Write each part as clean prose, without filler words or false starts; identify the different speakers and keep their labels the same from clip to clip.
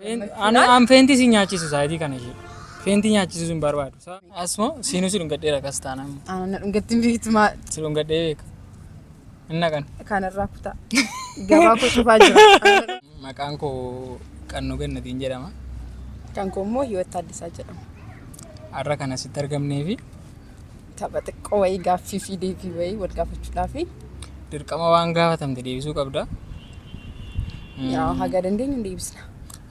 Speaker 1: An feentii si nyaachisu sa'aatii kana ishee. Feentii nyaachisuu hin barbaadu. Asuma siinuu si dhungadheera akkas taanaan.
Speaker 2: Ana na dhungatti hin beektu maal.
Speaker 1: Si dhungadhee beeka. Hin naqan.
Speaker 2: Kanarraa kutaa. Gabaa koo cufaa jira.
Speaker 1: Maqaan koo Qannoo Gannatiin jedhama.
Speaker 2: Kan koo immoo Hiwat Taaddasaa jedhama.
Speaker 1: Har'a kan asitti argamnee fi
Speaker 2: Tapha xiqqoo wayii, gaaffii fi deebii wayii wal gaafachuudhaafi.
Speaker 1: Dirqama waan gaafatamte deebisuu qabda.
Speaker 2: Yaa, haga dandeenyu hin deebisna.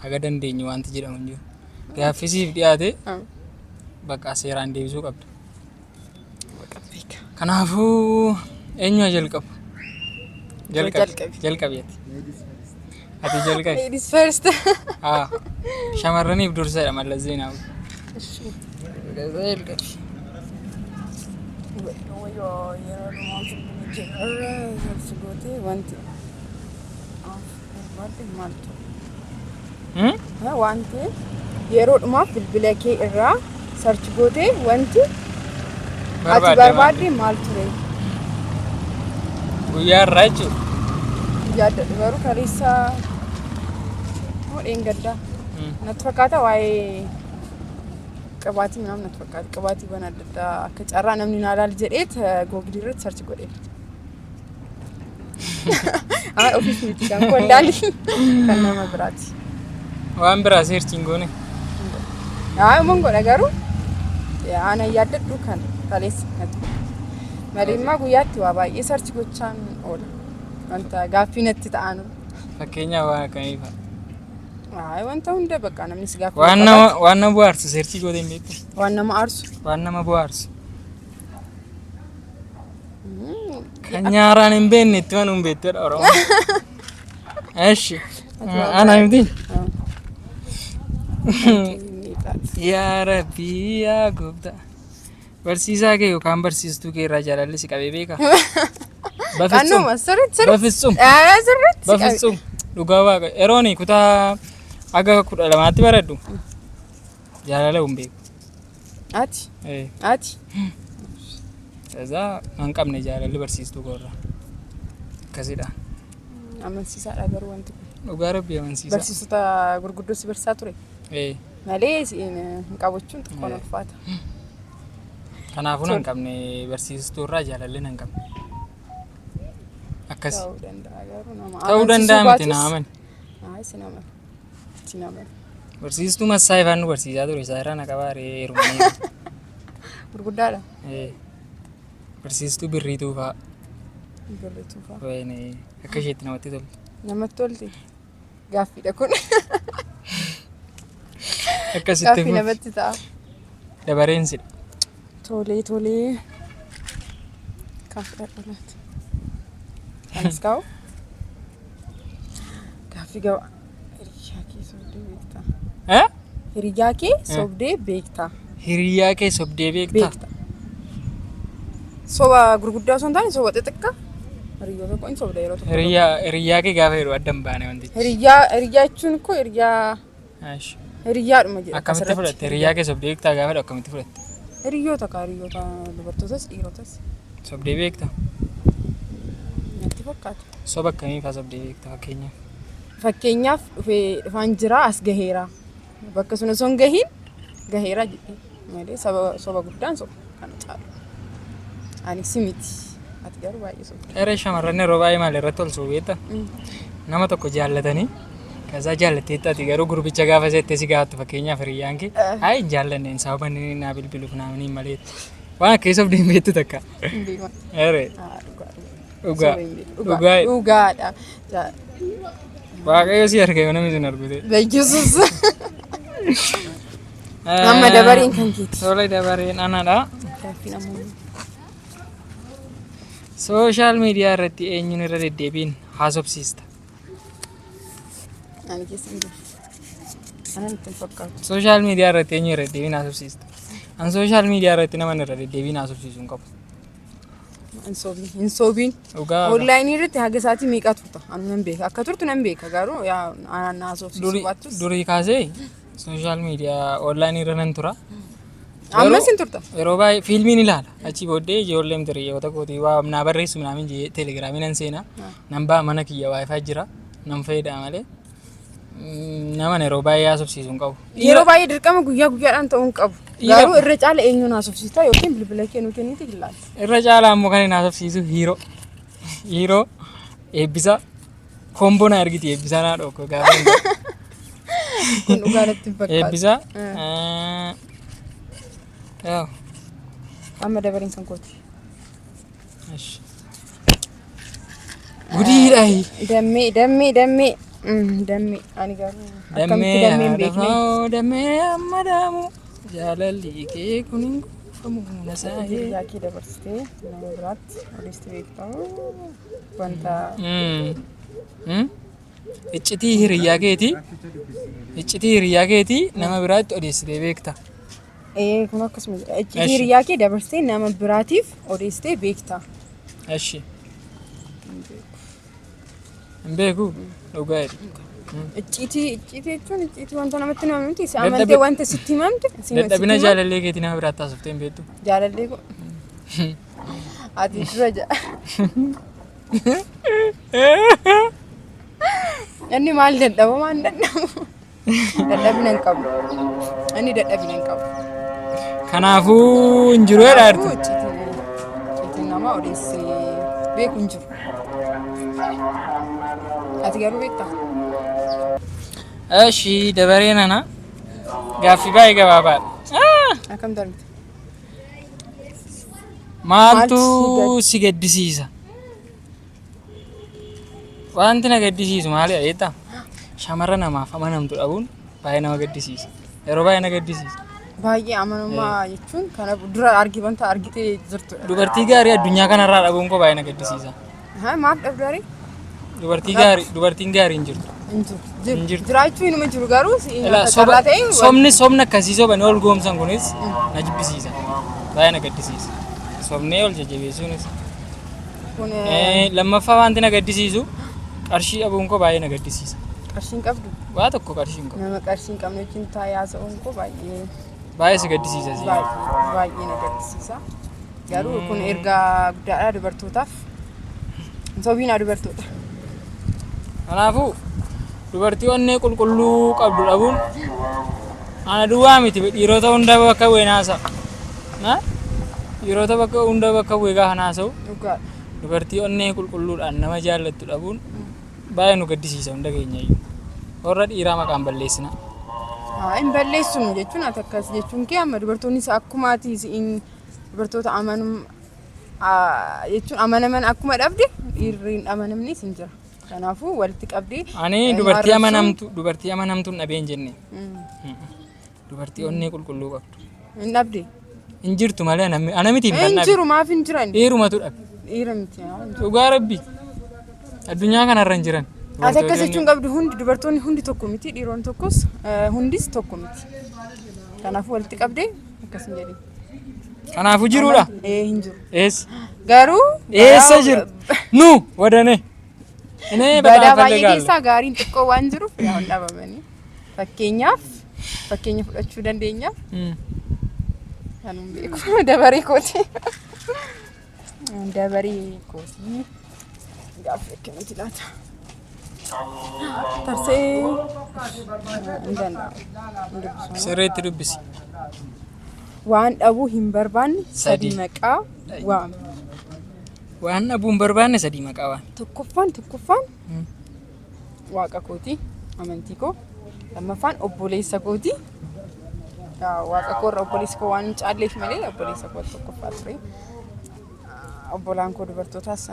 Speaker 1: Haga dandeenyu wanti jedhamu hin jiru. Gaaffii siif dhiyaate bakka seeraan deebisuu qabda.
Speaker 2: Beeka.
Speaker 1: Kanaafuu eenyu haa jalqabu? Jalqabi.
Speaker 2: Jalqabi.
Speaker 1: Jalqabi ati. Ati jalqabi.
Speaker 2: Ladies first.
Speaker 1: Haa. Shamarraniif dursadha Mallas Zeenaawi. Jalqabi.
Speaker 2: Wayyoo, yeroo dhumaa jirra si gootee wanti barbaadde maal ture?
Speaker 1: Hmm?
Speaker 2: Wanti yeroo dhumaaf bilbila kee irraa search gootee wanti ati
Speaker 1: Barbaadde
Speaker 2: barbaadde maal ture?
Speaker 1: Guyyaa irraa jechuudha.
Speaker 2: Yaaddadhu garuu kaleessa moo dheengaddaa natti fakkaata, waa'ee qibaatii minaan natti fakkaata, qibaatiiwwan adda addaa akka carraa namni naa laal jedheet Google irratti search godheera. Haa, ofiis miti, kan koo laali, kan nama biraati.
Speaker 1: Waan biraa search hin goone.
Speaker 2: Haa, immoo godha garuu ana yaaddadhu kan kaleessa natti fakkaata. Malee immoo guyyaatti waa baay'ee search gochaan oola. Wanta gaaffii natti ta'an.
Speaker 1: Fakkeenyaaf waan akkamii fa'a?
Speaker 2: Haa, wanta hunda bakka namni si gaaffii
Speaker 1: Waan nama waan nama bohaarsu search gootee hin beektu.
Speaker 2: Waan nama aarsu.
Speaker 1: Waan nama bohaarsu. Kan nyaaraan hin beekne itti manuu hin beektedha Oromoo. Eshi. Ana miti. Yaa Rabbii, yaa gooftaa. Barsiisaa kee yookaan barsiistuu kee irraa jaalalli si qabee beekaa? Bafitsum.
Speaker 2: Kannuma sirriitti sirriitti.
Speaker 1: Bafitsum.
Speaker 2: Sirriitti si qabe.
Speaker 1: Bafitsum. Dhugaa waaqa. Yeroon kutaa aga 12tti baradhu jaalala hin beeku.
Speaker 2: Ati
Speaker 1: Eh,
Speaker 2: ati
Speaker 1: Kaza hin qabne jaalalli barsiistuu koo irraa. Akkasidha.
Speaker 2: Amansiisaadha garuu wanti kun.
Speaker 1: Dhugaa Rabbii amansiisa.
Speaker 2: Barsiisota gurguddoo si barsiisaa ture
Speaker 1: Eh,
Speaker 2: malee siin hin qabachuun xiqqoon ulfaata.
Speaker 1: Kanaafuu nan qabne, barsiistuu irraa jaalalli nan qabne. Akkasi.
Speaker 2: Ta'uu danda'a garuu nama
Speaker 1: Ta'uu danda'a miti, na
Speaker 2: baatus-
Speaker 1: amani.
Speaker 2: Ay, sin amanu. Sin amanu.
Speaker 1: Barsiistuu massaa ifaan nu barsiisaa ture, isaa irraa na qabaa ree heerumanii.
Speaker 2: Gurguddaadha.
Speaker 1: Eh, barsiistuu Birriituu fa'aa.
Speaker 2: Birrituu fa'a.
Speaker 1: Wayne, akka isheetti namatti tolti.
Speaker 2: Namatti tolti. Gaaffiidha kun.
Speaker 1: Akkasitti
Speaker 2: Gaaffii
Speaker 1: fufi.
Speaker 2: namatti ta'a.
Speaker 1: Dabareen sidha.
Speaker 2: Tolee tolee. Kan fudhadhu laata? Anis kaa'u. Gaaffii gaba. Hiriyaa kee sobdee beektaa?
Speaker 1: Eh?
Speaker 2: Hiriyaa kee sobdee beektaa?
Speaker 1: Hiriyaa kee sobdee beektaa?
Speaker 2: Beekta. Soba gurguddaa osoo hin taane soba xixiqqaa. Hiriyaa tokko hin sobda yeroo tokko.
Speaker 1: Hiriyaa kee gaafa yeroo adda hin baane wantichi.
Speaker 2: Hiriyaa jechuun koo hiriyaa
Speaker 1: Ash.
Speaker 2: hiriyaadhuma jedha.
Speaker 1: Akkamitti
Speaker 2: asirratti.
Speaker 1: fudhatte? Hiriyaa kee sobdee beektaa gaafa jedhu akkamitti fudhatte?
Speaker 2: Hiriyoota kaa, hiriyoota dubartootas dhiirotas.
Speaker 1: Sobdee beektaa?
Speaker 2: Natti fakkaata.
Speaker 1: Soba akkamii fa'aa sobdee beekta fakkeenyaaf?
Speaker 2: Fakkeenyaaf, dhufee dhufaan jira, as gaheera. Bakka sun osoo hin gahiin gaheera jedhee malee soba guddaan soba kana caalu. Ani si miti. Ati garuu baay'ee sobda.
Speaker 1: Eree, shamarran yeroo baay'ee maal irratti ol sobu beektaa? Nama tokko jaallatanii kasaa jaallatteetta, ati garuu gurbicha gaafa seettee si gaafattu, fakkeenyaaf hiriyyaan kee, "Hayi, hin jaallanneen, sababa inni naa bilbiluuf naa hin malee," waan akka sobdee hin beektu takka.
Speaker 2: Hin beeku.
Speaker 1: Eree.
Speaker 2: Ah, dhugaa.
Speaker 1: Dhugaa.
Speaker 2: Soba hin beeku. Dhugaa.
Speaker 1: Dhugaa.
Speaker 2: Dhugaadha.
Speaker 1: Waaqayyo si arga yoo namni sun argute.
Speaker 2: Beeksisuus. Amma dabareen kan keeti.
Speaker 1: Tole, dabareen anadha.
Speaker 2: Gaaffiin ammoo.
Speaker 1: Social media irratti eenyuun irra deddeebiin haasofsiista?
Speaker 2: Ani keessa hin jiru. Ana natti hin fakkaatu.
Speaker 1: Social media irratti eenyu irra deddeebiin haasofsiista? An social media irratti nama irra deddeebiin haasofsiisu hin qabu.
Speaker 2: Hin sobiin. Hin sobiin.
Speaker 1: Dhugaa.
Speaker 2: Online irratti haga isaatii meeqa turta? Ani nan beeka. Akka turtu nan beeka garuu yaa anaan na haasofsiisuu baattus.
Speaker 1: Durii kaasee social media online irra nan tura.
Speaker 2: Ammas hin turta?
Speaker 1: Yeroo baay'ee fiilmiin ilaala. Achii booddee ijoolleen hiriyoota kootii waa naa barreessu minaamin jee Telegramii nan seena. Nan ba'a, mana kiyya WiFi jira. Nan fayyadama malee. Nama yeroo baay'ee haasofsiisu hin qabu.
Speaker 2: Yeroo baay'ee dirqama guyyaa guyyaadhaan ta'uu hin qabu.
Speaker 1: Dhiira-
Speaker 2: Garuu irra caala eenyuun haasofsiista yookiin bilbila kee nuu kenniti ilaalla.
Speaker 1: Irra caalaa immoo kan hin haasofsiisu hiiroo. Hiiroo eebbisa komboo na ergiti eebbisaa naa dhokko gaafa hin ta'u.
Speaker 2: Kun dhugaa natti hin fakkaatu.
Speaker 1: Eebbisa. Yaw.
Speaker 2: Amma dabareen kan kooti.
Speaker 1: Esh. Gudiidha.
Speaker 2: Dammee dammee dammee dammee ani garuu akkamitti dammee hin beekne.
Speaker 1: Haadha dammee amma daamu jaalalli kee kun hin kuufamu nasaahee.
Speaker 2: Hiriyaa kee dabarsitee nama biraatti odeessitee beektaa wanta
Speaker 1: Iccitii hiriyyaa keetii iccitii hiriyyaa keetii nama biraatti odeessitee beekta.
Speaker 2: Ee kun akkasuma jedha. Iccitii
Speaker 1: Eshi.
Speaker 2: hiriyaa kee dabarsitee nama biraatiif odeessitee beekta.
Speaker 1: Eshi. Hin beeku dhugaa jedhi.
Speaker 2: Iccitii iccitii jechuun iccitii wanta namatti himame miti. Si
Speaker 1: Dadhabi-
Speaker 2: amantee wanta sitti himamte.
Speaker 1: Dadhabina
Speaker 2: sitti himamte.
Speaker 1: jaalallee keetii nama biraatti haasoftee hin beektu.
Speaker 2: Jaalallee koo. Ati dura jedha. Inni maal dadhaba maal dadhabu? Dadhabina hin qabu. Inni dadhabina hin qabu.
Speaker 1: Kanaafuu hin jiru jedha
Speaker 2: Kanaafuu
Speaker 1: jirtu.
Speaker 2: iccitiin iccitiin nama odeessee beeku hin jiru. Ati garuu beektaa?
Speaker 1: Eshi dabaree nana gaaffii baay'ee gabaabaadha. Ah!
Speaker 2: Akkam darbite?
Speaker 1: Maaltu
Speaker 2: Maaltu
Speaker 1: si gaddisiisa? Wanti na gaddisiisu maali beektaa? Shamarra namaaf amanamtu dhabuun baay'ee nama gaddisiisa. Yeroo baay'ee na gaddisiisa.
Speaker 2: Baay'ee amanamummaa jechuun kana dura argi wanta argitee jirtudha.
Speaker 1: Dubartii gaarii addunyaa kanarraa dhabuun koo baay'ee na gaddisiisa.
Speaker 2: Haa maaf dhabdu aree?
Speaker 1: Dubartii gaarii dubartiin gaarii hin jirtu.
Speaker 2: Hin jiru.
Speaker 1: Hin jirtu.
Speaker 2: Jiraachuu inuma jiru garuu si
Speaker 1: Ilaa,
Speaker 2: carraa ta'e
Speaker 1: Sobni sobni akkasii sobanii ol goomsan kunis na jibbisiisa. Baay'ee na gaddisiisa. Sobnee ol jajjabeessuunis.
Speaker 2: kun
Speaker 1: Lammaffaa wanti na gaddisiisu qarshii dhabuun koo baay'ee na gaddisiisa.
Speaker 2: qarshii hin qabdu.
Speaker 1: Waa tokko qarshii hin qabu.
Speaker 2: Nama qarshii hin qabne wajjin taa'ee haasa'uun koo baay'ee
Speaker 1: Baay'ee si gaddisiisa si.
Speaker 2: baay'ee baay'ee na gaddisiisa. Garuu kun ergaa guddaadha dubartootaaf. Hin sobiinaa dubartoota.
Speaker 1: Kanaafuu dubartii onnee qulqulluu qabdu dhabuun ana duwwaa miti dhiirota hunda bakka bu'ee naasa. Na? Dhiirota bakka hunda bakka bu'ee gaafa naasa'u
Speaker 2: Dhugaadha.
Speaker 1: dubartii onnee qulqulluudhaan nama jaallattu dhabuun baay'ee nu gaddisiisa hunda keenya iyyuu. Warra dhiiraa maqaan balleessina.
Speaker 2: Haa hin balleessinu jechuun ati akkas jechuun kee amma dubartoonnis akkuma ati si'in dubartoota amanum jechuun amanaman akkuma dhabde dhiirri hin amanamnis hin jira. Kanaafuu walitti qabdee
Speaker 1: Ani dubartii amanamtu dubartii amanamtu hin dhabee hin jenne. Dubartii onnee qulqulluu qabdu.
Speaker 2: Hin dhabde.
Speaker 1: Hin jirtu malee ana miti hin
Speaker 2: Hin
Speaker 1: dhabe.
Speaker 2: jiru maaf hin jiran?
Speaker 1: Dhiirumatu dhabe.
Speaker 2: Dhiira miti. Haa, hin jiru.
Speaker 1: Dhugaa rabbi. Addunyaa kanarra hin jiran.
Speaker 2: Ati akkas jechuun qabdu hundi dubartoonni hundi tokko miti dhiironni tokkos hundis tokko miti. Kanaafuu walitti qabdee akkas hin jedhin.
Speaker 1: Kanaafuu jiruudha.
Speaker 2: Ee hin jiru.
Speaker 1: Eessa?
Speaker 2: Garuu
Speaker 1: Eessa jiru? Nu wadane. Inee
Speaker 2: badaa
Speaker 1: badaa
Speaker 2: baay'ee
Speaker 1: fallegaalla.
Speaker 2: keessaa gaariin xiqqoo waan jiruuf yaa hin dhabamanii. Fakkeenyaaf fakkeenya fudhachuu dandeenya. Kan hin beeku dabaree kooti. Dabaree kooti. Gaaffii akkamitti laata? Tarsee hin danda'amu. Hin dubbisu.
Speaker 1: Sirriitti dubbisi.
Speaker 2: Waan dhabuu hin barbaanne
Speaker 1: Sadii.
Speaker 2: sadii maqaa waami.
Speaker 1: Waan dhabuu hin barbaanne sadii maqaa waan.
Speaker 2: Tokkoffaan tokkoffaan waaqa kooti amantii koo. Lammaffaan obboleessa kooti. Yaa, Waaqa koo irra obboleessi koo waan hin caalleef malee obboleessa koo tokkoffaa ture. Obbolaan koo dubartootaas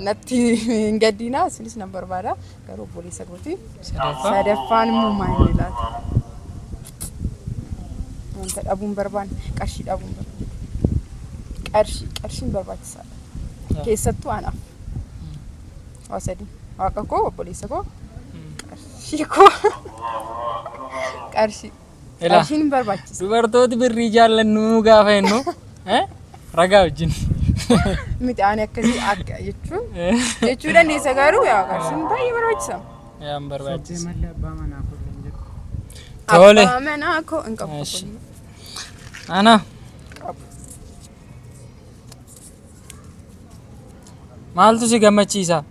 Speaker 2: natti hin gaddiina isinis nan barbaada garuu obboleessa kooti.
Speaker 1: Sadaffaa.
Speaker 2: Sadaffaan immoo maal inni laata? Wanta dhabuu hin barbaanne qarshii dhabuu hin barbaanne. Qarshii qarshiin barbaachisaadha. Keessattuu anaaf. Waa sadii. Waaqa koo obboleessa koo qarshii koo qarshii.
Speaker 1: Ilaa.
Speaker 2: Qarshiin hin barbaachisa.
Speaker 1: Dubartooti birrii jaallannuu gaafa jennu ragaa wajjin.
Speaker 2: Miti ani akkasii akka jechuun jechuu dandeessa garuu yaa qarshiin baay'ee barbaachisa.
Speaker 1: Yaa hin barbaachisa.
Speaker 3: Sobbee malee abbaa manaa koo hin jedhu.
Speaker 1: Tole.
Speaker 2: Abbaa manaa koo hin qabu.
Speaker 1: Eshi. Ana
Speaker 2: Qabu.
Speaker 1: maaltu si gammachiisa?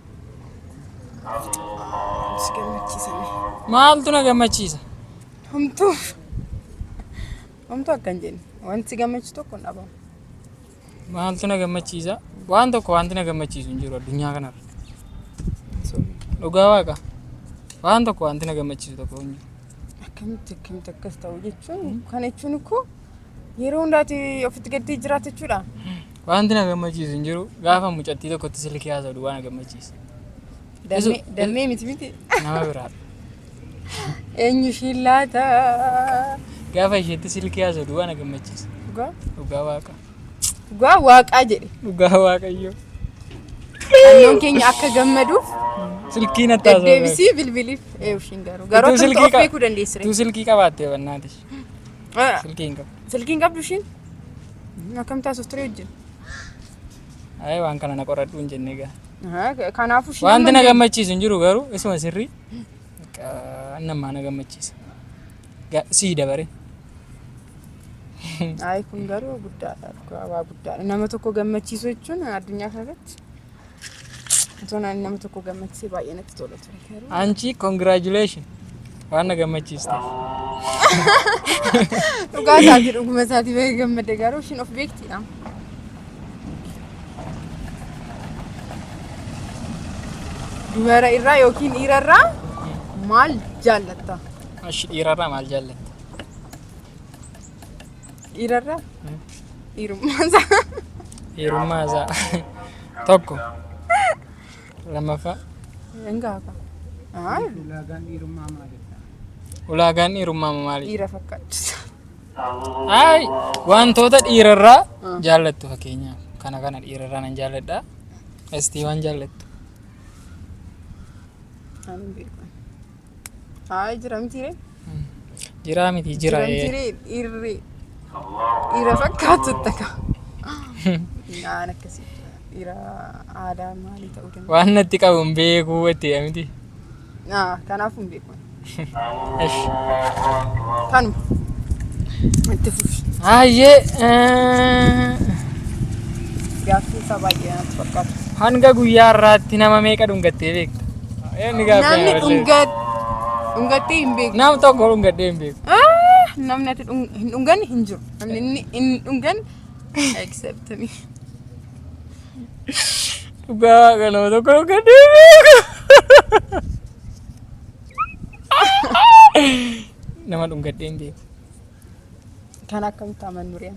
Speaker 2: Si gammachiisame.
Speaker 1: Maaltu na gammachiisa?
Speaker 2: Homtuu homtuu akka hin jenne wanti si gammachiisu tokko hin dhabamu.
Speaker 1: Maaltu na gammachiisa? Waan tokko wanti na gammachiisu hin jiru addunyaa kanarra. Dhugaa waaqa. Waan tokko wanti na gammachiisu tokko hin jiru.
Speaker 2: Akkamitti akkas ta'u jechuun kana jechuun ikkoo yeroo hundaati ofitti gaddee jiraata jechuudha.
Speaker 1: Wanti na gammachiisu hin jiru. Gaafa mucattii tokkotti silkii haasa'u duwwaa na gammachiisa.
Speaker 2: Dammee miti.
Speaker 1: Nama biraadha.
Speaker 2: Eenyu ishiin laata?
Speaker 1: Gaafa isheetti silkii haasa'u duwwaa na gammachiisa.
Speaker 2: Dhugaa?
Speaker 1: Dhugaa waaqa.
Speaker 2: Dhugaa waaqaa jedhe.
Speaker 1: Dhugaa waaqayyo.
Speaker 2: Qannoon keenya akka gammaduuf
Speaker 1: Silkii natti haasa'u.
Speaker 2: deddeebisii bilbiliif ishiin garuu. Garuu
Speaker 1: Utuu
Speaker 2: akkamitti
Speaker 1: silkii
Speaker 2: of beekuu dandeessire?
Speaker 1: Utuu silkii qabaattee bannaati. Silkii hin qabu.
Speaker 2: Silkiin qabdu ishiin? Akkamitti haasoftu ture wajjin?
Speaker 1: Ayee waan kana na qoradhu hin jenne egaa.
Speaker 2: Kanaafuu ishiin
Speaker 1: Wanti na
Speaker 2: amma
Speaker 1: gammachiisu hin jiru garuu isuma sirrii. Namaa na gammachiisa. Sii dabare.
Speaker 2: Ayi kun garuu guddaadha. Dhugaa waa guddaadha. Nama tokko gammachiisuu jechuun addunyaa kanarratti osoo ani nama tokko gammachiisee baay'ee natti tola ture garuu.
Speaker 1: Anchi congratulation. Waan na gammachiisteef.
Speaker 2: Dhugaa isaatii dhuguma isaatii baay'ee gammadde garuu ishiin of beektiidha. Dubara irraa yookiin dhiira irraa maal jaallatta?
Speaker 1: Ashi dhiirarraa maal jaallatta?
Speaker 2: Dhiira irraa? Dhiirummaa isaa.
Speaker 1: Dhiirummaa isaa. Tokko. Lammaffaa.
Speaker 2: Hin gaafa.
Speaker 3: Ulaagaan dhiirummaa maalidha?
Speaker 1: Ulaagaan dhiirummaa maali?
Speaker 2: Dhiira fakkaachisa.
Speaker 1: Ay, wantoota dhiirarraa jaallattu fakkeenyaaf kana kana dhiirarraa nan jaalladha. Estii waan jaallattu.
Speaker 2: Ani hin beeku. Ayi jira mitiiree?
Speaker 1: Jiraa miti jira.
Speaker 2: Jira mitiiree dhiirri dhiira fakkaatu takka. Naan akkasii dhiira aadaa maalii ta'uu danda'a.
Speaker 1: Waan natti qabu hin beeku itti miti.
Speaker 2: Kanaafuu hin beeku.
Speaker 1: Esh.
Speaker 2: Kanuma. Itti fufi.
Speaker 1: Hayyee.
Speaker 2: Gaaffiin isaa baay'ee natti fakkaata.
Speaker 1: Hanga guyyaa har'aatti nama meeqa dhungattee beekta? Inni gaaffii
Speaker 2: Namni
Speaker 1: na balleessa.
Speaker 2: dhungattee hin beeku.
Speaker 1: Nam tokko dhungadhee hin beeku.
Speaker 2: Namni ati hin dhunganne hin jiru. Namni inni hin dhunganne except me.
Speaker 1: Dhugaa waaqa nama tokko dhungadhee hin beeku. Nama dhungadhee hin beeku.
Speaker 2: Kan akkamitti amannu ree?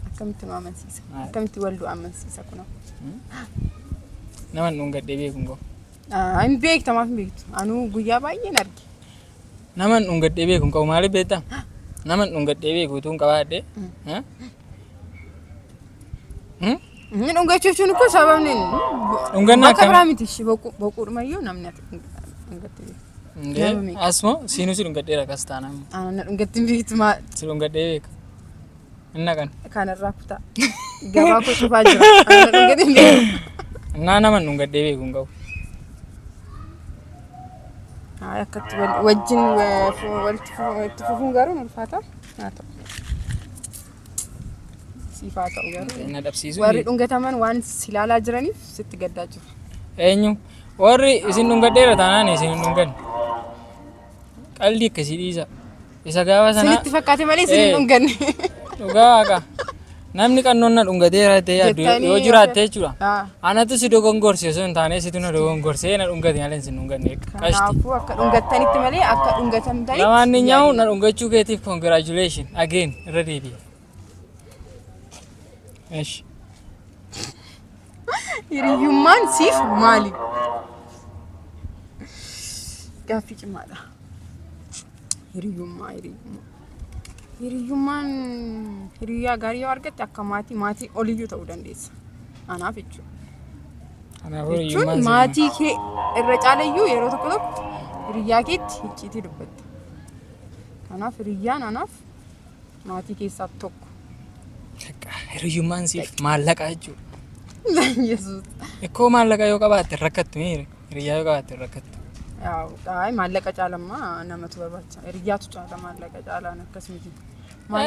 Speaker 2: Akkamitti nu amansiisa? Akkamitti wal nu amansiisa kunoo?
Speaker 1: Nama dhungadhee beeku hin qabu.
Speaker 2: Hin beekta, maaf hin beektu? Anuu guyyaa baay'een arge.
Speaker 1: Nama dhungadhee beeku hin qabu. Maaliif beektaa? Nama dhungadhee beeku utuu hin qabaadhee.
Speaker 2: Inni dhungachuu jechuun ikkoo sababni
Speaker 1: Dhungannaa
Speaker 2: bakka
Speaker 1: akkamii?
Speaker 2: biraa miti ishii boquudhumayyuu namni ati dhungattee beektu.
Speaker 1: Indee
Speaker 2: Nama meeqa?
Speaker 1: asuma siinuu si dhungadheera akkas taanaan.
Speaker 2: Ana na dhungatti hin beektu maa
Speaker 1: Si dhungadhee beeka. Inni naqan.
Speaker 2: Kanarraa kutaa. Gabaa koo cufaa jira. Ana na dhungatti hin beektu.
Speaker 1: Innaa nama dhungadhee beeku hin qabu.
Speaker 2: Haa akkatti wajjin walitti itti fufuun garuu hin ulfaata. Haa ta'u. Siif haa ta'u garuu.
Speaker 1: Na dhabsiisuu.
Speaker 2: Warri dhungataman waan si ilaalaa jiraniif sitti gaddaa jiru.
Speaker 1: Eenyu? Warri isin dhungadheera taanaan isin hin dhunganne. Qalbii akkasii dhiisa. Isa gaafa sana
Speaker 2: Isinitti fakkaate malee isin hin dhunganne.
Speaker 1: Dhugaa waaqa. Namni qannoon na dhungateera ta'ee yaaddu
Speaker 2: Jettanii
Speaker 1: yoo jiraatte jechuudha. Anatu si dogongorse osoo hin taane situ na dogongorse na dhungate malee isin dhunganne. Qashti.
Speaker 2: Kanaafuu akka dhungattanitti malee akka dhungatamtanitti.
Speaker 1: Lamaanninyaahu na dhungachuu keetiif congratulation again irra deebi'e. Esh.
Speaker 2: Hiriyyummaan siif maali? Gaaffii cimaadha. Hiriyyummaa hiriyyummaa. Hiriyyummaan hiriyyaa gaarii yoo argatte akka maatii maatii oliyyuu ta'uu dandeessa. Anaaf jechuudha.
Speaker 1: Kanaafuu
Speaker 2: Jechuun
Speaker 1: hiriyyummaan siif
Speaker 2: maatii kee irra caalayyuu yeroo tokko tokko hiriyyaa keetti icciitii dubbatta. Kanaaf hiriyyaan anaaf maatii keessaa tokko.
Speaker 1: Bakka hiriyyummaan siif maallaqa jechuudha.
Speaker 2: Yesuus.
Speaker 1: Ikkoo maallaqa yoo qabaatte hin rakkattu miire. Hiriyyaa yoo qabaatte hin rakkattu.
Speaker 2: Yaa'u maallaqa caalammaa namatu barbaachisa. Hiriyyaatu caala maallaqa caalaan akkas miti.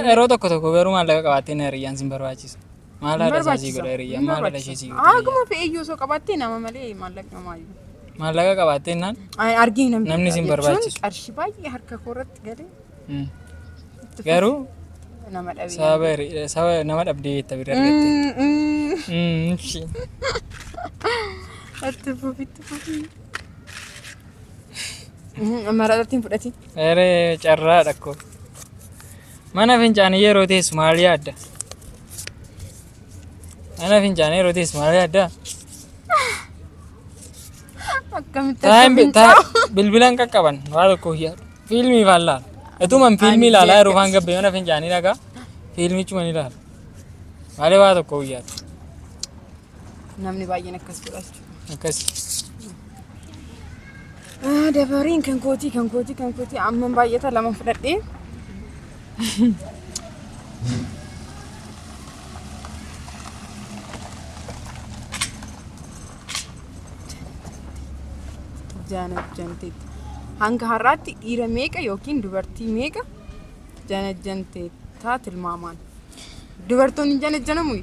Speaker 1: Yeroo tokko tokko garuu maallaqa qabaattee na hiriyyaan sin barbaachisa. Maal haadha isaa sii godha hiriyyaan? Maal haadha ishee sii godha?
Speaker 2: Haguma fe'eeyyuu osoo qabaattee nama malee maallaqni homaayyuu.
Speaker 1: Maallaqa qabaattee jennaan
Speaker 2: Ay, argee namni
Speaker 1: Namni sin
Speaker 2: jechuun
Speaker 1: barbaachisu.
Speaker 2: Qarshii baay'ee harka koo irratti galee itti
Speaker 1: Garuu
Speaker 2: nama dhabee.
Speaker 1: sababa sababa nama dhabdee beekta bira argatte. Ishi.
Speaker 2: Itti fufi, itti fufi. Maraxatti hin fudhatin.
Speaker 1: Eree carraa dhakkoo. Mana fincaanii yeroo teessu maal yaadda? Mana fincaanii yeroo teessu maal yaadda?
Speaker 2: Akkamitti
Speaker 1: Taa'in
Speaker 2: akka fincaa'u?
Speaker 1: Bilbilan qaqqaban waa tokko yaadu. Fiilmii faan laala. Ituman fiilmii ilaalaa yeroo faan gabbee mana fincaanii dhagaa fiilmichuma ni ilaala. Malee waa tokko yaadu.
Speaker 2: Namni baay'een akkas godha jechuudha.
Speaker 1: Akkas.
Speaker 2: Dabariin kan kootii, kan kootii, kan kootii amman baay'ata lama fudhadhee. Janajjanteetti. Hanga har'aatti dhiira meeqa yookiin dubartii meeqa janajjanteettaa tilmaamaan? Dubartoonni hin janajjanamu?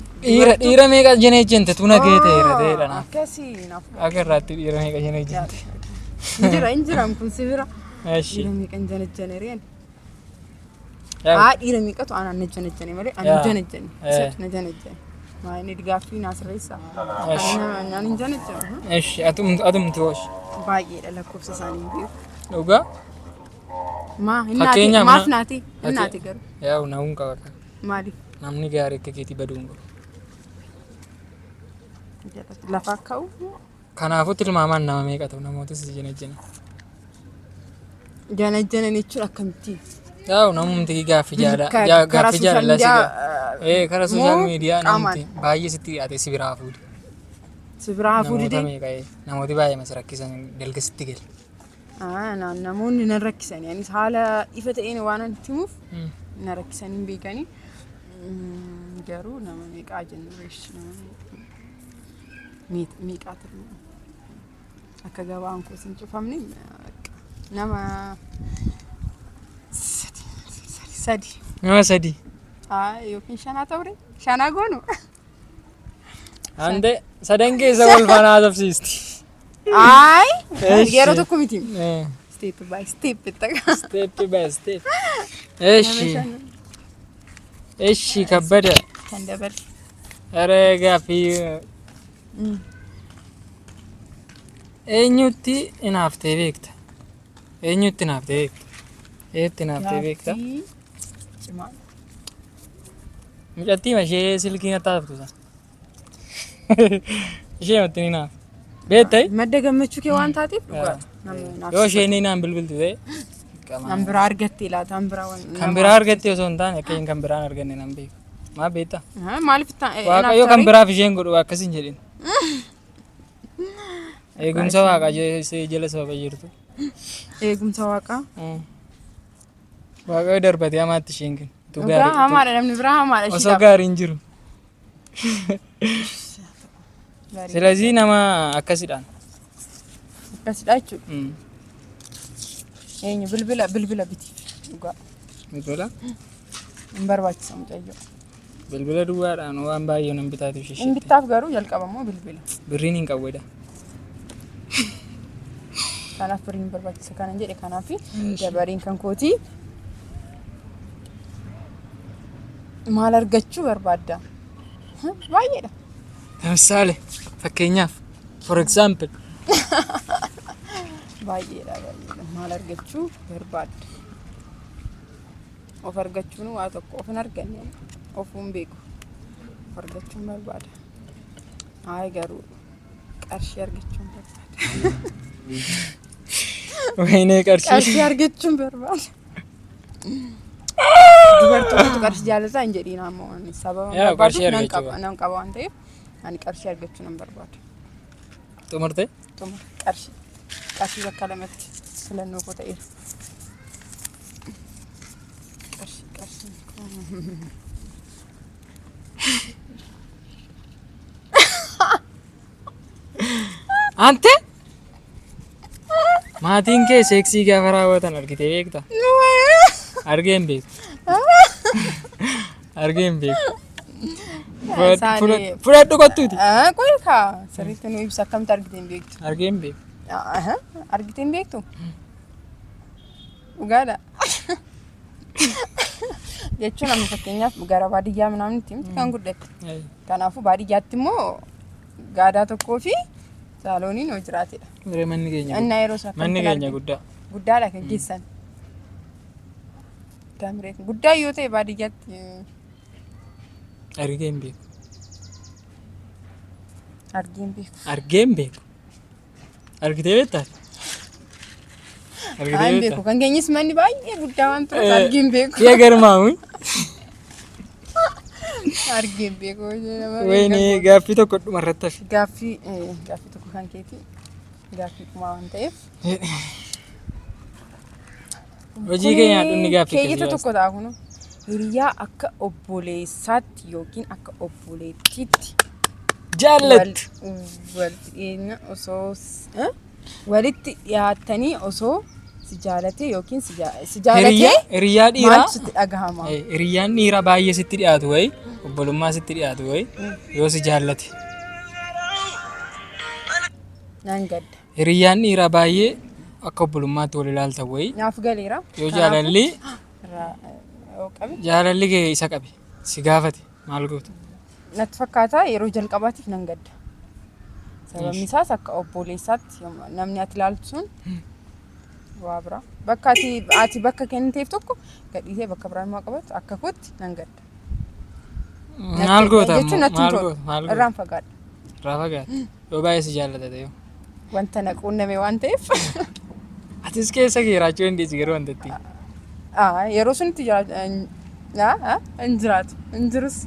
Speaker 1: Dhiira meeqa janajjante tu nagee ta'eera ta'eedha naaf.
Speaker 2: Akkasii naaf.
Speaker 1: Akka irraatti dhiira meeqa janajjante.
Speaker 2: Injira, injira kun si bira.
Speaker 1: Eshi.
Speaker 2: Dhiira meeqa hin janajjane reen?
Speaker 1: Yaa.
Speaker 2: Haa, dhiira meeqatu anaan na janajjane malee ani hin janajjane.
Speaker 1: Eh.
Speaker 2: Isatu na janajjane. Maa inni gaaffii naa sirreessa.
Speaker 1: Eshi.
Speaker 2: Ani hin janajjanu.
Speaker 1: Eshi, atumtu hosh.
Speaker 2: Baay'eedha, lakkoofsa isaanii hin beeku.
Speaker 1: Dhugaa?
Speaker 2: Maa hin naate?
Speaker 1: Fakkeenyaaf
Speaker 2: Maaf naate? Hin naate garuu.
Speaker 1: Yaa'u na'uun qaba.
Speaker 2: Maaliif?
Speaker 1: Namni gaarii akka keetii baduu hin qabu.
Speaker 2: Lafaa ka'u.
Speaker 1: Kanaafuu tilmaamaan nama meeqa ta'u namoota si janajjana?
Speaker 2: Janajjanan jechuun akkamitti?
Speaker 1: Yaa'u namumti gaaffii jaala
Speaker 2: Karaa
Speaker 1: gaaffii
Speaker 2: social
Speaker 1: jaalalaa si
Speaker 2: media,
Speaker 1: karaa social
Speaker 2: moo
Speaker 1: media
Speaker 2: qaamaan?
Speaker 1: namti baay'ee sitti dhiyaate si biraa fuudhe.
Speaker 2: Si biraa hafuu
Speaker 1: Namoota
Speaker 2: didee?
Speaker 1: meeqa namooti baay'ee mas rakkisan dalga sitti gale.
Speaker 2: Namoonni na rakkisanii, anis haala ifa ta'een waan ani himuuf na rakkisanii hin beekanii. Garuu nama meeqaa jennu reesh, nama meeqaa tilmaama. Akka gabaan koos hin cufamne nama sadi.
Speaker 1: Nama sadi.
Speaker 2: Yookiin shanaa ta'ure, shanaa goonu.
Speaker 1: Ante sadan keessa wal faana haasofsiisti.
Speaker 2: Ayi,
Speaker 1: Eshi.
Speaker 2: yeroo tokko miti. Step by step itti.
Speaker 1: Step by step. Eshi. Eshi kabbada.
Speaker 2: Kan dabale.
Speaker 1: Ere gaaffii eenyutti hinaaftee beekta? Eenyutti hinaaftee beekta? Eenyutti hinaaftee beekta?
Speaker 2: Gaaffii cimaa.
Speaker 1: Mucattii ishee silkii natti haasoftu sana. Ishee matti ni naafa. Beektai?
Speaker 2: Madda gammachuu kee waan taateef dhugaadha. Namni naaf
Speaker 1: Yoo isheen naan bilbiltu ta'e.
Speaker 2: Kan biraa argattee laata? Kan biraa waan
Speaker 1: Kan biraa argatte osoo hin taane akka isheen kan biraan arganne nan beeku. Maal beektaa?
Speaker 2: Maaliif
Speaker 1: Waaqayyo kan biraaf isheen godhu akkas hin jedhin. Eegumsa waaqaa jala sababa jirtu.
Speaker 2: Eegumsa waaqaa.
Speaker 1: Waaqayyo darbatee hamaatti isheen kennu. Utuu
Speaker 2: Dhugaa hamaadha, namni biraa hamaadha
Speaker 1: osoo
Speaker 2: ishiidhaaf.
Speaker 1: gaariin jiru.
Speaker 2: Gaarii.
Speaker 1: Silazii nama akkasidhaan.
Speaker 2: Akkasidha jechuudha. Eenyu bilbila bitiif dhugaa.
Speaker 1: Bilbila?
Speaker 2: Hin barbaachisa mucayyoo.
Speaker 1: Bilbila duwwaadhaan waan baay'ee nan bitaatu
Speaker 2: Hin
Speaker 1: ishee.
Speaker 2: bittaaf garuu jalqaba immoo bilbila.
Speaker 1: Birriin hin qawwedha.
Speaker 2: Kanaaf birriin barbaachisa kanan jedhe, kanaaf dabariin kan kootii. Maal argachuu barbaadda? Baay'eedha.
Speaker 1: ለምሳሌ fakkeenyaaf, for example.
Speaker 2: Baay'eedha, baay'eedha. Maal argachuu barbaadda? Of argachuun waa tokko, of hin arganne, ofuu hin beeku. Of argachuun barbaada. Hayi, garuu qarshii argachuun barbaada.
Speaker 1: Waynee qarshii.
Speaker 2: Qarshii argachuun barbaada. Dubartootatu qarshii jaalataa hin jedhiin, ammoo ani sababa
Speaker 1: Yaa, qarshii
Speaker 2: barbaaduuf nan
Speaker 1: argachuu
Speaker 2: qaba, nan qaba waan ta'eef ani qarshii argachuu nan barbaada.
Speaker 1: Xumurte?
Speaker 2: Xumura, qarshii. Qarshii bakka lamatti filannoo koo ta'eera. Qarshii, qarshii.
Speaker 1: Ante? Maatiin kee seeksii gaafa raawwatan argitee beekta? Argee hin beeku. Argee hin beeku.
Speaker 2: Isaanii-
Speaker 1: Fudhadhu kottuuti.
Speaker 2: Qoy kaa, sirriitti nu ibsa, akkamitti argitee hin beektu?
Speaker 1: Argee hin beeku.
Speaker 2: Aha, argitee hin beektu? Dhugaadha. Jechuun amma fakkeenyaaf gara baadiyyaa ምናምን miti kan guddatte. Kanaafuu baadiyyaatti immoo gaadaa tokkoo fi saalooniin yoo jiraatedha.
Speaker 1: Miree manni keenya
Speaker 2: Innaa yeroo sana
Speaker 1: manni
Speaker 2: kan
Speaker 1: keenya
Speaker 2: arginu.
Speaker 1: Guddaa.
Speaker 2: Guddaadha kan geessan. Taamiree guddaa yoo ta'e baadiyyaatti
Speaker 1: Argee hin beeku.
Speaker 2: Argee hin beeku.
Speaker 1: Argee hin beeku. Argitee beektaa? Argitee
Speaker 2: Haa, hin
Speaker 1: beektaa?
Speaker 2: beeku. Kan keenyis manni baay'ee guddaa waan tureef argee hin beeku.
Speaker 1: Yaa garmaamu.
Speaker 2: Argee hin beeku.
Speaker 1: Wayne, gaaffii tokko dhuma irratti hafe.
Speaker 2: Gaaffii tokko kan keeti. Gaaffii dhumaa waan ta'eef.
Speaker 1: Hojii keenya dhumni gaaffii
Speaker 2: Keeyyata
Speaker 1: akkasii
Speaker 2: tokko ta'a kun. Hiriyaa akka obboleessaatti yookiin akka obboleettiitti
Speaker 1: jaallattu.
Speaker 2: Walitti dhiyeenya osoo walitti dhiyaatanii osoo si jaalate yookiin si jaalatee
Speaker 1: Hiriyaa dhiiraa
Speaker 2: maaltu sitti dhagahama?
Speaker 1: Hiriyyaan dhiiraa baay'ee sitti dhiyaatu wayi, obbolummaa sitti dhiyaatu wayi yoo si jaallate.
Speaker 2: Naan gadda.
Speaker 1: Hiriyyaan dhiiraa baay'ee akka obbolummaatti wal ilaaltan wayi
Speaker 2: Naaf galeera.
Speaker 1: yoo jaalalli
Speaker 2: Irraa yoo qabe.
Speaker 1: Jaalalli kee isa qabe si gaafate maal goota?
Speaker 2: Natti fakkaata yeroo jalqabaatiif nan gadda. Sababni isaas akka obboleessaatti namni ati ilaaltu sun waa biraa. Bakka ati bakka kenniteef tokko gadhiisee bakka biraa immoo qabatu akka kootti nan gadda.
Speaker 1: Maal goota
Speaker 2: Jechuun
Speaker 1: ammoo?
Speaker 2: natti hin
Speaker 1: Maal
Speaker 2: tolu.
Speaker 1: goota? Maal goota?
Speaker 2: Irraan fagaadha.
Speaker 1: Irraa fagaata. Yoo baay'ee si jaallata ta'e.
Speaker 2: Wanta na quunname waan ta'eef.
Speaker 1: Atis keessa kee jiraachuu dandeessi garuu wantatti.
Speaker 2: Yeroo sunitti hin jiraatu. Hin jirus.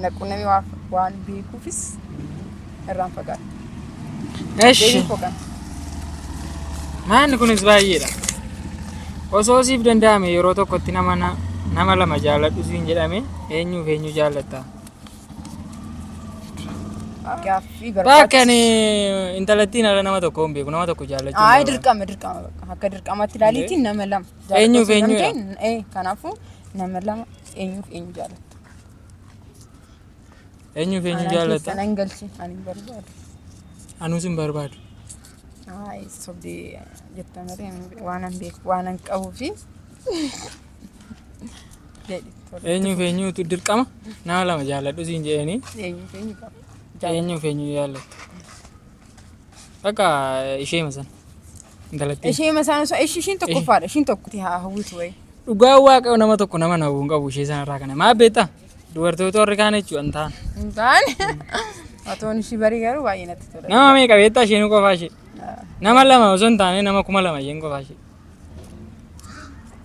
Speaker 2: Na quunname waan beekuufis irraan fagaadha.
Speaker 1: Eshi.
Speaker 2: Deebiin koo kana.
Speaker 1: Manni kunis baay'eedha. Osoo siif danda'ame yeroo tokkotti nama lama jaalladhu siin jedhame, eenyuuf eenyu jaallatta?
Speaker 2: Gaaffii
Speaker 1: Bakka
Speaker 2: barbaachisu.
Speaker 1: ani intalattiin ala nama tokko hin beeku, nama tokko jaallachuu hin
Speaker 2: Ay,
Speaker 1: barbaadu.
Speaker 2: Dirqama bakka akka dirqamatti ilaaliitiin nama lama.
Speaker 1: Eenyuuf
Speaker 2: Jaallattu
Speaker 1: eenyudha?
Speaker 2: namni ta'e, kanaafuu nama lama eenyuuf eenyu jaallatta?
Speaker 1: Eenyuuf eenyu
Speaker 2: Anaan
Speaker 1: jaallatta?
Speaker 2: keessa nan galchi, ani hin barbaadu.
Speaker 1: Anuus hin barbaadu.
Speaker 2: Ay, sobdee jetta malee waan an beeku waan an qabuu fi jedhi tola.
Speaker 1: Eenyuuf eenyutu dirqama nama lama jaalladhu siin jedhanii
Speaker 2: Eenyuuf eenyu qaba?
Speaker 1: Eenyuuf eenyu jaallatta? Bakka ishee sana. Intalattiin.
Speaker 2: Ishee masaan osoo ishiin tokkoffaadha, ishiin tokko haa hawwitu wayi.
Speaker 1: Dhugaa Waaqa, nama tokko nama hawwuu hin qabu ishee sanarraa kana. Maal beektaa? Dubartoota warri kaan jechuudha hin ta'an.
Speaker 2: Hin taane otoon ishii barii garuu baay'ee natti tola.
Speaker 1: Nama meeqa beektaa isheen qofaa ishee? Nama lama osoo hin taane nama 2000 isheen qofaa ishee.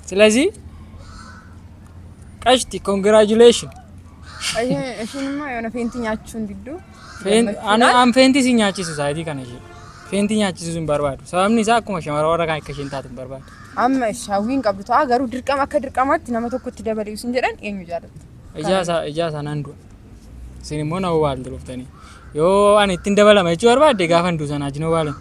Speaker 1: ስለዚህ qashti, congratulation.
Speaker 2: Ishiin immoo yoona feentii nyaachuu hin diddu.
Speaker 1: An feentii si nyaachisu saayitii kana ishee. Feentii nyaachisuu hin barbaadu. Sababni isaa akkuma shamara warra kaan akka isheen taatu hin barbaadu.
Speaker 2: Amma hawwiin qabdu ta'a, garuu dirqama akka dirqamaatti nama tokkotti dabalee isin jedhan, eenyu jaalatta?
Speaker 1: Ijaa isaa nan du'a. Isin immoo na owwaaltu dhuftanii. Yoo ani ittiin dabalama jechuu barbaadde, gaafa hin du'u sanaa wajjin owwaalan.